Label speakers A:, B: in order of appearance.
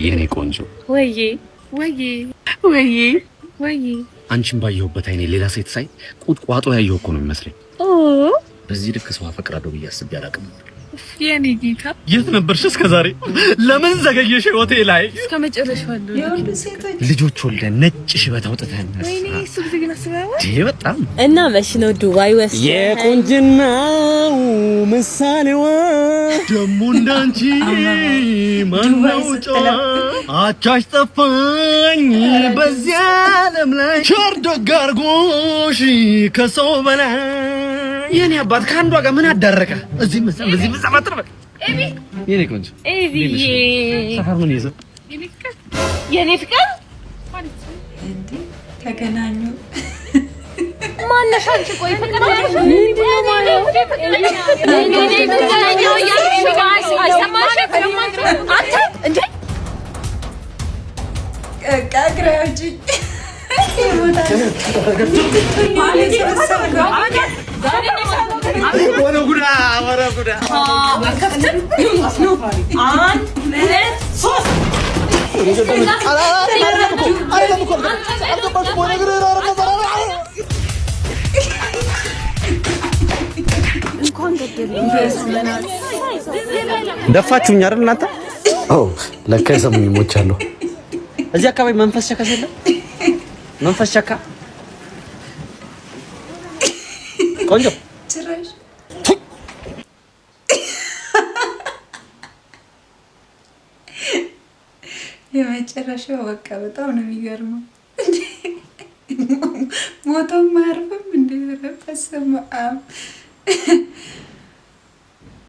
A: የኔ ቆንጆ።
B: ወዬ ወዬ ወዬ ወዬ።
A: አንቺን ባየሁበት አይኔ ሌላ ሴት ሳይ ቁጥቋጦ ያየሁ እኮ ነው የሚመስለኝ። በዚህ ልክ ሰው አፈቅራለሁ ብዬ አስቤ አላውቅም።
B: የኔ ጌታ።
A: የት ነበርሽ እስከ ዛሬ? ለምን ዘገየሽ ህይወቴ ላይ?
B: እስከ መጨረሻው አለው።
C: የወንዱ ሴቶች።
A: ልጆች ወልደን ነጭ ሽበት አውጥተን።
B: ወይኔ፣ እሱ ጊዜ ግን አስበኸዋል?
A: ይሄ በጣም
D: እና መች ነው ዱባይ ወስደህ?
A: የቁንጅናው ምሳሌዋ ደግሞ እንዳንቺ ማነው ጨዋ? አቻሽ ጠፋኝ በዚያ ዓለም ላይ፣ ቸር ደግ አድርጎሽ ከሰው በላይ። የኔ አባት፣ ከአንዷ ጋር ምን አዳረቀ? እዚህም እዛም እዚህም እዛም አትበል። የኔ ቆንጆ።
D: ኤቢዬ።
A: ሰፈር ምን ይዘህ?
D: የኔ ፍቅር።
C: እንዴ፣ ተገናኙ።
D: ማነሽ አንቺ? ቆይ፣ ፍቅር ምንድን ነው ማለት? የኔ ፍቅረኛው እያልኩሽ አይሰማሽም? አንተ እንዴ!
C: በቃ ግራ አውጪኝ። ቦታ
A: ወረ ጉዳ፣ ወረ ጉዳ!
D: አንድ፣ ሁለት፣ ሶስት።
A: ደፋችሁኝ አይደል እናንተ? ኦ፣ ለካ የሰሙኝ ሞቻለሁ። እዚህ አካባቢ መንፈስ ቸካ የለም? መንፈስ ቸካ ቆንጆ።
C: ጭራሽ የመጨረሻው በቃ በጣም ነው የሚገርመው። ሞቶም አያርፍም እንደ፣ ኧረ በስመ አብ።